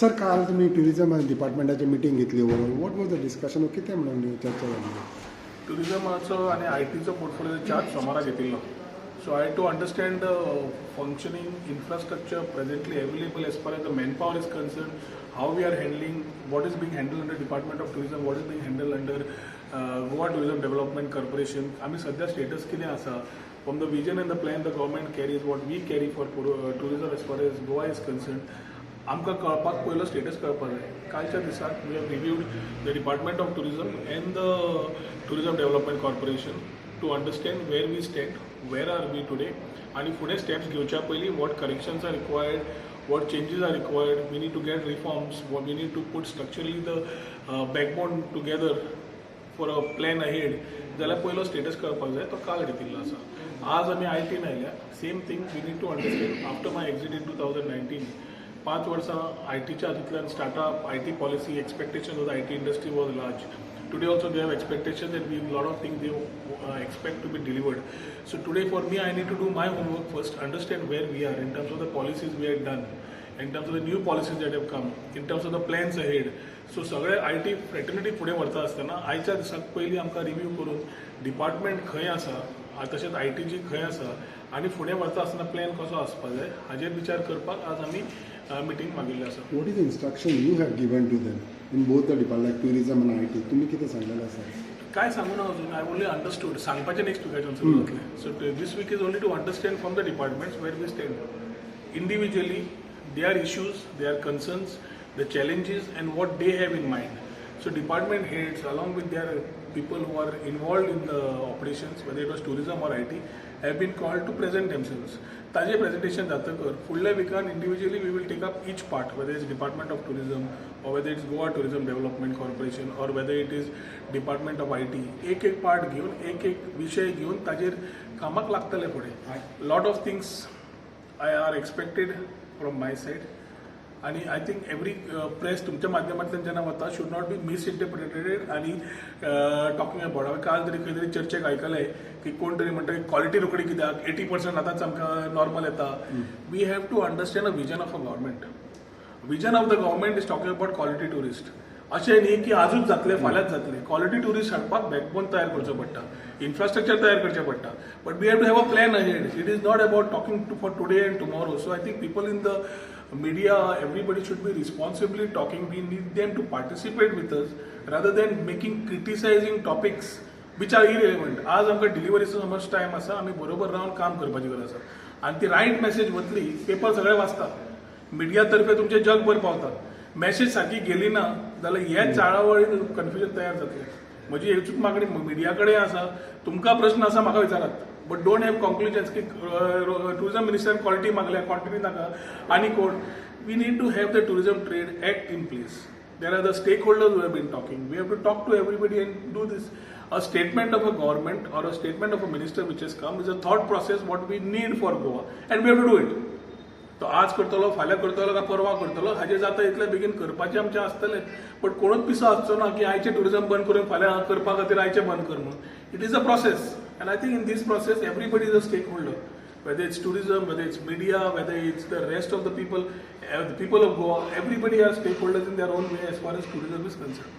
Sir, काल तुमी tourism डिपार्टमेंटाची meeting घेतली. Overall, what was the discussion? कितें म्हणून चर्चा जाली? टुरिझमाचो आनी आय टीचो पोर्टफोलिओ चार्ज सोमारा घेतिल्लो. So I to understand the functioning infrastructure presently available as far as the manpower is concerned, how we are handling, what is being handled under Department of Tourism, what is being handled under Goa Tourism Development Corporation. आमी सध्या status कितें आसा, from the vision and the plan the government carries, what we carry for tourism as far as Goa is concerned, आमकां कळपाक पयलो status कळपाक जाय. कालच्या दिसाक we have reviewed the Department of Tourism and the Tourism Development Corporation to understand where we stand, where are we today आनी फुडें steps घेवच्या पयलीं what corrections are required, what changes are required. We need to get reforms, what we need to put structurally the backbone together for a plan ahead. जाल्यार पयलो status कळपाक जाय, तो काल घेतिल्लो आसा. आज आमी आय टीन आयल्या. Same thing, we need to understand after my exit in 2019, 5 वर्सां आय टीच्या हातूंतल्यान startup, IT policy, expectation of the IT industry was large. Today also they have expectation that we lot of things they expect to be delivered. So today for me, I need to do my homework first, understand where we are in terms of the policies we have done, in terms of the new policies that have come, in terms of the plans ahead. So सगळे I T fraternity फुडें व्हरता आसतना आयच्या दिसाक पयलीं आमकां review करून department खंय आसा, तशेंच I T खंय आसा आनी फुडें व्हरता आसतना प्लॅन कसो आसपा जाय, हाजेर विचार करपाक आज आमी मिटींग मागिल्लें आसा. What is instruction you have given to them in both the department, like tourism आनी I T? तुमी कितें सांगलेलें आसा? काय सांगू ना अजून. I only understood. सांगपाचें नेक्स्ट विकाच्यान सुरू जातलें. So this week is only to understand from the departments where we stand individually, their issues, their concerns, the challenges and what they have in mind. So department heads, along with their people who are involved in the operations, whether it was tourism or IT, have been called to present themselves. ताजे presentation जातकर फुडल्या विकान individually we will take up each part, whether it's Department of Tourism or whether it's Goa Tourism Development Corporation or whether it is Department of IT. एक एक part घेवन, एक एक विशय घेवन ताजेर कामाक लागतले फुडें. Lot of things I are expected from my side आणि I think every press तुमच्या माध्यमांतल्यान जेन्ना वता, should not be misinterpreted आणि टॉकिंग अबाउट. हांवें काल तरी खंय तरी चर्चेक आयकलें की कोण तरी म्हणटा क्वॉलिटी रोखडी कित्याक, 80% आतांच आमकां नॉर्मल येता. We have to understand a vision of a government. Vision of the government is talking about quality tourist. अशें न्ही की आजूच जातले, फाल्यांच जातले. क्वॉलिटी ट्युरिस्ट हाडपाक बॅकबोन तयार करचो पडटा, इन्फ्रास्ट्रक्चर तयार करचें पडटा, but we have to have a plan ahead. It is not about talking to for today and tomorrow. So I think people in the media, everybody should be responsibly talking. We need them to participate with us rather than making criticizing topics which are irrelevant. आज आमकां डिलिव्हरीचो समज time आसा, आमी बरोबर रावन काम करपाची गरज आसा आनी ती रायट मॅसेज वतली. पेपर सगळे वाचता, मिडिया तर्फे तुमचे जगभर पावता. मॅसेज सारकी गेली ना जाल्यार हे चाळावळीन कन्फ्युजन तयार जातलें. म्हजी एकूच मागणी मिडिया कडेन आसा, तुमकां प्रश्न आसा म्हाका विचारात, but don't have conclusions की टुरिझम मिनिस्टर क्वॉलिटी मागल्या, क्वॉन्टिटी नाका. आनी कोण, we need to have the Tourism Trade Act in place. There are the stakeholders who have been talking. We have to talk to everybody and do this. A statement of a government or a statement of a minister which has come is a thought process what we need for Goa, and we have to do it. तो आज करतलो, फाल्यां करतलो काय परवा करतलो, हाजेर जाता इतले बेगीन करपाचें आमचें आसतलें. बट कोणूच पिसो आसचो ना की आयचें टुरिझम बंद करून फाल्यां करपा खातीर आयचें बंद कर म्हणून. It is a process and I think in this process everybody is a stakeholder, whether it's tourism, whether it's media, whether it's the rest of the people, the people of Goa, everybody are stakeholders in their own way as far as tourism is concerned.